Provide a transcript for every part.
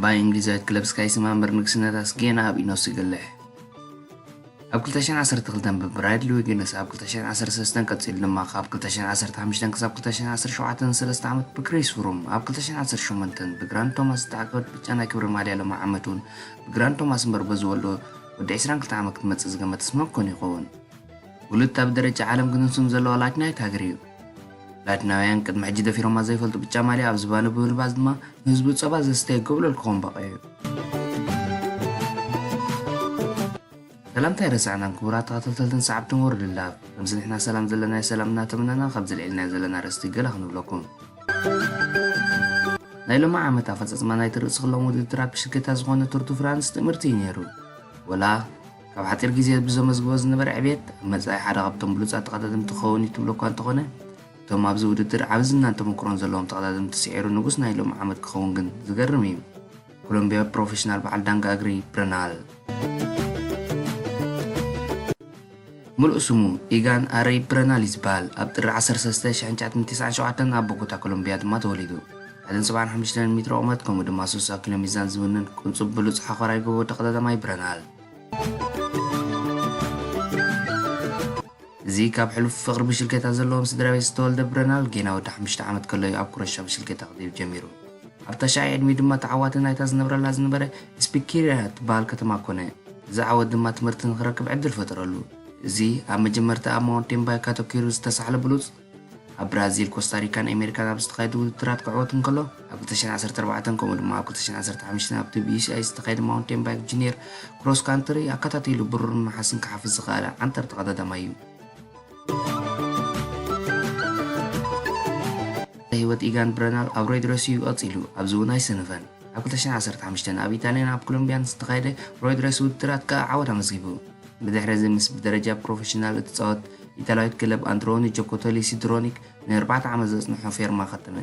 ባይ እንግሊዛዊት ክለብ ስካይ ስማ እምበር ንግስነታስ ጌና ኣብ ኢኖስ ይገልሕ። ኣብ ክልተ ሽሕን ዓሰርተ ክልተን ብብራይድሊ ዊጊንስ፣ ኣብ ክልተ ሽሕን ዓሰርተ ሰለስተን ቀጺሉ ድማ ካብ ክልተ ሽሕን ዓሰርተ ሓሙሽተን ክሳብ ክልተ ሽሕን ዓሰርተ ሸውዓተን ንሰለስተ ዓመት ብክሪስ ፍሩም፣ ኣብ ክልተ ሽሕን ዓሰርተ ሸሞንተን ብግራንድ ቶማስ ዝተዓቀበት ብጫ ናይ ክብሪ ማልያ ሎሚ ዓመት እውን ብግራንድ ቶማስ እምበር በዚ ወልዶ ወዲ ዕስራን ክልተን ዓመት ክትመጽእ ዝገመተስ መን ኮን ይኸውን? ውሉድ ኣብ ደረጃ ዓለም ግኑን ስም ዘለዋ ላቲናዊት ሃገር እዩ። ላቲናውያን ቅድሚ ሕጂ ደፊሮማ ዘይፈልጡ ብጫ ማልያ ኣብ ዝባነ ብምልባስ ድማ ንህዝቡ ጸባ ዘስተየ ጎብለል ክኸውን በቒዑ እዩ። ሰላምታ ኣይረሳዕናን ክቡራት ተኸታተልትን ሰዓብትን ወርልድ ላቭ። ከምዚ ንሕና ሰላም ዘለናዮ ሰላም እናተመነና ካብዚ ልዕልና ዘለና ኣርእስቲ ገለ ክንብለኩም። ናይ ሎሚ ዓመት ኣፈጻጽማ ናይቲ ርእሲ ክሎም ውድድራት ብሽልኬታ ዝኾነ ቱር ዱ ፍራንስ ትእምርቲ እዩ ነይሩ። ወላ ካብ ሓጺር ግዜ ብዘመዝግቦ ዝነበረ ዕብየት ኣብ መጻኢ ሓደ ካብቶም ብሉጻት ተቐዳደምቲ ክኸውን እዩ ትብሎ እኳ እንተኾነ፣ እቶም ኣብዚ ውድድር ዓቢ ዝናን ተመክሮን ዘለዎም ተቐዳደምቲ ስዒሩ ንጉስ ናይ ሎሚ ዓመት ክኸውን ግን ዝገርም እዩ። ኮሎምቢያ ፕሮፌሽናል በዓል ዳንጋ እግሪ ብረናል። ምሉእ ስሙ ኢጋን ኣረይ ብረናል እዩ ዝበሃል። ኣብ ጥሪ ዓሰርተ ሰለስተ ሺሕ ትሽዓን ትስዓን ሸውዓተን ኣብ ቦጎታ ኮሎምቢያ ድማ ተወሊዱ። ሓደ ነጥቢ ሰብዓን ሓሙሽተን ሜትሮ ቁመት ከምኡ ድማ ስሳ ኪሎ ሚዛን ዝውንን ቅንጹብ ብሉጽ ሓኾራይ ጎቦ ተቐዳዳማይ ብረናል። እዚ ካብ ሕሉፍ ፍቕሪ ብሽልኬታ ዘለዎም ስድራ ቤት ዝተወልደ ብረናል ጌና ወዲ ሓሙሽተ ዓመት ከሎ እዩ ኣብ ኩረሻ ብሽልኬታ ክድይብ ጀሚሩ። ኣብ ተሻዒ ዕድሚኡ ድማ ተዓዋቲ ናይታ ዝነብረላ ዝነበረ ስፒኪሪያ እትበሃል ከተማ ኮነ። እዚ ዓወት ድማ ትምህርቲ ንኽረክብ ዕድል ፈጠረሉ። እዚ ኣብ መጀመርታ ኣብ ማውንቴን ባይክ ኣተኲሩ ዝተሳሕለ ብሉጽ፣ ኣብ ብራዚል፣ ኮስታሪካን ኣሜሪካን ኣብ ዝተኻየዱ ውድድራት ክዕወት እንከሎ፣ ኣብ ክልተ ሽሕን ዓሰርተ ኣርባዕተን ከምኡ ድማ ኣብ ክልተ ሽሕን ዓሰርተ ሓሙሽተን ኣብ ቲ ቢ ዩ ሲ ኣይ ዝተኻየደ ማውንቴን ባይክ ጁኒየር ክሮስ ካንትሪ ኣከታቲሉ ብሩርን ነሓስን ክሓፍዝ ዝኸኣለ ዓንተር ተቐዳዳማይ እዩ። ህይወት ኢጋን ብረናል ኣብ ሬድ ሬስ እዩ ቀጺሉ፣ ኣብዚ እውን ኣይሰነፈን። ኣብ ክልተ ሽሕን ዓሰርተ ሓሙሽተን ኣብ ኢጣልያን ኣብ ኮሎምቢያን ዝተኻየደ ሬድ ሬስ ውድድራት ከኣ ዓወት ኣመዝጊቡ። ብድሕሪ እዚ ምስ ብደረጃ ፕሮፌሽናል እትጻወት ኢጣልያዊት ክለብ ኣንድሮኒ ጆኮቶሊ ሲድሮኒክ ንኣርባዕተ ዓመት ዘጽንሖ ፌርማ ኸተመ።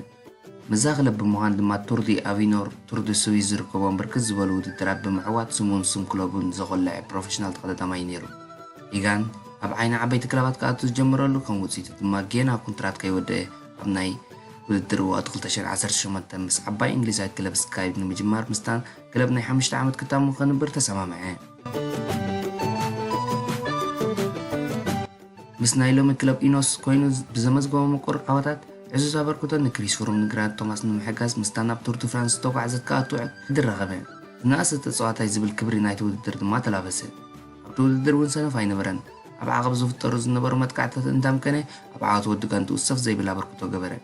ምስዛ ክለብ ብምዃን ድማ ቱር ዲ ኣቪኖር፣ ቱር ዲ ስዊዝ ዝርከቦም ብርክት ዝበሉ ውድድራት ብምዕዋት ስሙን ስም ክለቡን ዘኾለዐ ፕሮፌሽናል ተቐዳዳማይ ነይሩ። ኢጋን ኣብ ዓይኒ ዓበይቲ ክለባት ክኣቱ ዝጀመረሉ ከም ውጽኢቱ ድማ ጌና ኮንትራት ከይወደአ ኣብ ናይ ውድድር ወቕቲ ክልተ ሽሕን ዓሰርተ ሸሞንተን ምስ ዓባይ እንግሊዛዊት ክለብ ስካይ ንምጅማር ምስታ ክለብ ናይ ሓሙሽተ ዓመት ክታሙ ከንብር ተሰማምዐ። ምስ ናይ ሎሚ ክለብ ኢኖስ ኮይኑ ብዘመዝገቦ ምቁር ዓወታት ዕዙዝ ኣበርክቶ ንክሪስ ፍሩም ንግራንድ ቶማስ ንምሕጋዝ ምስታ ናብ ቱር ዱ ፍራንስ ዝተጓዕዘት ክኣቱ ዕድል ረኸበ። ዝነኣሰ ተጻዋታይ ዝብል ክብሪ ናይቲ ውድድር ድማ ተላበሰ። ኣብቲ ውድድር እውን ሰነፍ ኣይነበረን። ኣብ ዓቐብ ዝፍጠሩ ዝነበሩ መጥቃዕትታት እንዳምከነ ኣብ ዓወት ወዲ ጋንትኡ ሰፍ ዘይብል ኣበርክቶ ገበረ።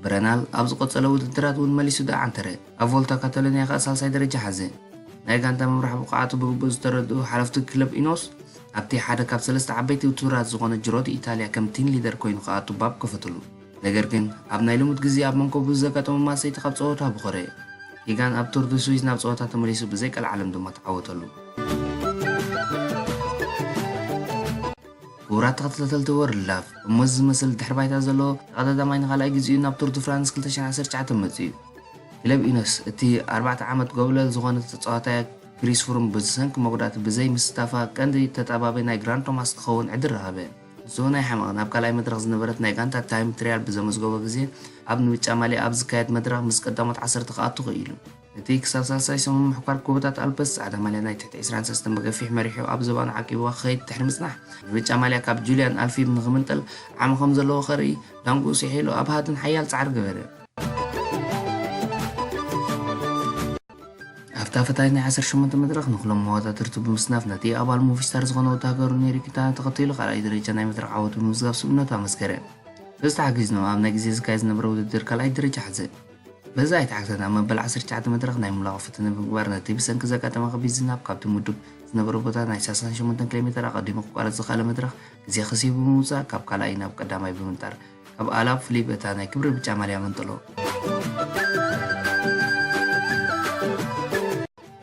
ብረናል ኣብ ዝቐጸለ ውድድራት እውን መሊሱ ደኣ ዓንተረ። ኣብ ቮልታ ካታሎኒያ ከኣ ሳልሳይ ደረጃ ሓዘ። ናይ ጋንታ ምምራሕ ብቕዓቱ ብግቡእ ዝተረድኡ ሓለፍቲ ክለብ ኢኖስ ኣብቲ ሓደ ካብ ሰለስተ ዓበይቲ ውድድራት ዝኾነ ጅሮ ዲ ኢታልያ ከም ቲም ሊደር ኮይኑ ክኣቱ ባብ ከፈትሉ። ነገር ግን ኣብ ናይ ልሙድ ግዜ ኣብ መንኮቡ ዘጋጠሞ ማሰይቲ ካብ ጸወታ ብኾረ። ኢጋን ኣብ ቱር ዱ ስዊዝ ናብ ጸወታ ተመሊሱ ብዘይ ቀልዓለም ድማ ተዓወተሉ። ክቡራት ተኸታተልቲ ወርልድ ላቭ፣ እሞ እዚ ዝመስል ድሕሪ ባይታ ዘለዎ ተቐዳዳማይ ንኻልኣይ ግዜኡ ናብ ቱር ዱ ፍራንስ ክልተ ሽሕን ዓሰርተ ትሽዓተ መጺኡ እዩ። ክለብ ኢኖስ እቲ ኣርባዕተ ዓመት ጎብለል ዝኾነ ተጻዋታይ ክሪስ ፍሩም ብሰንኪ መጉዳእቲ ብዘይ ምስታፋ ቀንዲ ተጣባቢ ናይ ግራንድ ቶማስ ክኸውን ዕድል ረኸበ። ንሱ እውን ኣይሓመቐን። ኣብ ካልኣይ መድረኽ ዝነበረት ናይ ጋንታ ታይም ትሪያል ብዘመዝገቦ ግዜ ኣብ ንብጫ ማልያ ኣብ ዝካየድ መድረኽ ምስ ቀዳሞት ዓሰርተ ክኣቱ ክኢሉ። እቲ ክሳብ ሳልሳይ ሰሙን ምሕኳር ጎቦታት ኣልፐስ ጻዕዳ ማልያ ናይ ትሕቲ ዕስራን ሰለስተን ብገፊሕ መሪሑ ኣብ ዝባኑ ዓቂብዋ ክኸይድ ድሕሪ ምጽናሕ፣ ንብጫ ማልያ ካብ ጁልያን ኣልፊብ ንኽምንጠል ዓቕሚ ከም ዘለዎ ከርኢ ዳንጉ ስሒሉ ኣብ ሃድን ሓያል ጻዕሪ ገበረ። ኣብታ ፈታይት ናይ ዓሰርተ ሸሞንተ መድረኽ ንኹሎም መወዳድርቱ ብምስናፍ ነቲ ኣባል ሙቪስታር ዝኾነ ወዲ ሃገሩ ኔሪ ኪንታና ተኸቲሉ ካልኣይ ደረጃ ናይ መድረኽ ዓወቱ ብምምዝጋብ ስእነቱ ኣመስከረ። በዚ ተሓጊዝና ኣብ ናይ ግዜ ዝካየድ ዝነበረ ውድድር ካልኣይ ደረጃ ሓዘ። በዚ ኣይተዓግተን ኣብ መበል ዓሰርተ ትሽዓተ መድረኽ ናይ ምምላቕ ፈተነ ብምግባር ነቲ ብሰንኪ ዘጋጠመ ከቢድ ዝናብ ካብቲ ምዱብ ዝነበረ ቦታ ናይ ሰላሳን ሸሞንተን ኪሎ ሜተር ኣቐዲሙ ክቋረጽ ዝኸኣለ መድረኽ ግዜ ከሲቡ ብምውጻእ ካብ ካልኣይ ናብ ቀዳማይ ብምንጣር ካብ ኣላብ ፍሊፕ እታ ናይ ክብሪ ብጫ ማልያ መንጠሎ።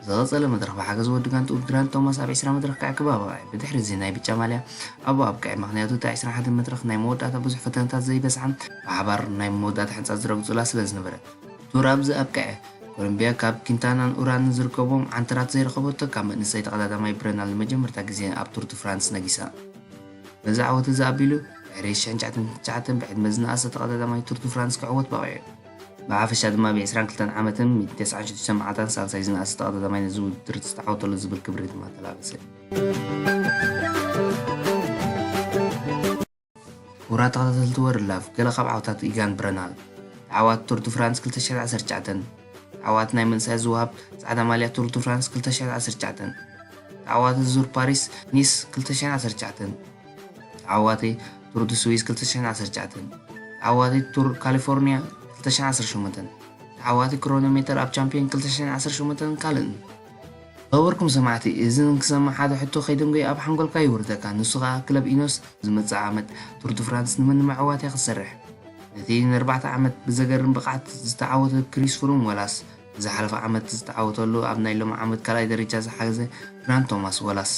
ዝቐጸለ መድረኽ ብሓገዝ ወዲ ጋንትኡ ግራንድ ቶማስ ኣብ ዕስራ መድረኽ ክዕቅባ በቕዐ። ብድሕሪ እዚ ናይ ብጫ ማልያ ኣብኡ ኣብቅዐ፣ ምኽንያቱ እታ ዕስራን ሓደን መድረኽ ናይ መወዳእታ ብዙሕ ፈተነታት ዘይበዝሓን ብሓባር ናይ መወዳእታ ሕንጻ ዝረግጹላ ስለ ዝነበረት። ቱር ኣብዚ ኣብቅዐ። ኮሎምቢያ ካብ ኪንታናን ኡራንን ዝርከብዎም ዓንተራት ዘይረኸበቶ ካብ መንእሰይ ተቐዳዳማይ ብረናል ንመጀመርታ ግዜ ኣብ ቱር ዱ ፍራንስ ነጊሳ። በዚ ዓወት እዚ ኣቢሉ ድሕሪ ሽሕን ትሽዓተን ትሽዓተን ብዕድመ ዝነኣሰ ተቐዳዳማይ ቱር ዱ ፍራንስ ክዕወት በቒዑ። ብሓፈሻ ድማ ብ ዕስራን ክልተን ዓመትን ሚእትን ተስዓን ሽዱሽተን መዓልታን ሳልሳይ ዝነኣሰ ተቐዳዳማይ ነዚ ውድድር ዝተዓወተሉ ዝብል ክብሪ ድማ ተላበሰ። ክቡራት ተኸታተልቲ ወርልድ ላቭ፣ ገለ ካብ ዓወታት ኢጋን ብረናል። ተዓዋቲ ቱር ዱ ፍራንስ ክልተ ሽሕን ዓሰርተ ትሽዓተን። ተዓዋቲ ናይ መንእሰያት ዝወሃብ ጻዕዳ ማልያ ቱር ዱ ፍራንስ ክልተ ሽሕን ዓሰርተ ትሽዓተን። ተዓዋቲ ዙር ፓሪስ ኒስ ክልተ ሽሕን ዓሰርተ ትሽዓተን። ተዓዋቲ ቱር ዱ ስዊስ ክልተ ሽሕን ዓሰርተ ትሽዓተን። ተዓዋቲ ቱር ካሊፎርኒያ ክልተ ሽሕን ዓሰርተ ሸሞንተን። ተዓዋቲ ክሮኖሜተር ኣብ ቻምፒዮን ክልተ ሽሕን ዓሰርተ ሸሞንተን ካልእን። ዝኸበርኩም ሰማዕቲ፣ እዚ ንክሰምዕ ሓደ ሕቶ ከይደንጎየ ኣብ ሓንጎልካ ይውርደካ። ንሱ ኸኣ ክለብ ኢኖስ ዝመጽእ ዓመት ቱር ዱ ፍራንስ ንመን ንምዕዋት እያ ክትሰርሕ? ነቲ ንኣርባዕተ ዓመት ብዘገርም ብቕዓት ዝተዓወተ ክሪስ ፍሩም ወላስ፣ ዝሓለፈ ዓመት ዝተዓወተሉ ኣብ ናይ ሎሚ ዓመት ካልኣይ ደረጃ ዝሓገዘ ግራንት ቶማስ ወላስ፣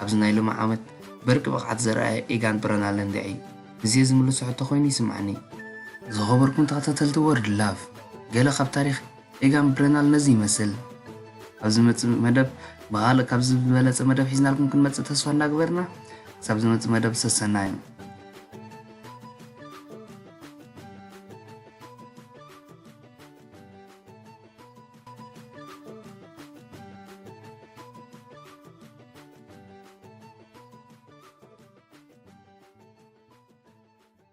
ኣብዚ ናይ ሎሚ ዓመት በርቂ ብቕዓት ዘርኣየ ኤጋን ብረናል እንድዒ? እዚ ዝምልሶ ሕቶ ኮይኑ ይስምዓኒ። ዝኸበርኩም ተኸታተልቲ ወርልድ ላቭ፣ ገለ ካብ ታሪኽ ኤጋን ብረናል ነዚ ይመስል። ኣብ ዝመጽእ መደብ ብኻልእ ካብ ዝበለጸ መደብ ሒዝናልኩም ክንመጽእ ተስፋ እንዳገበርና፣ ክሳብ ዝመጽእ መደብ ሰሰናዩ።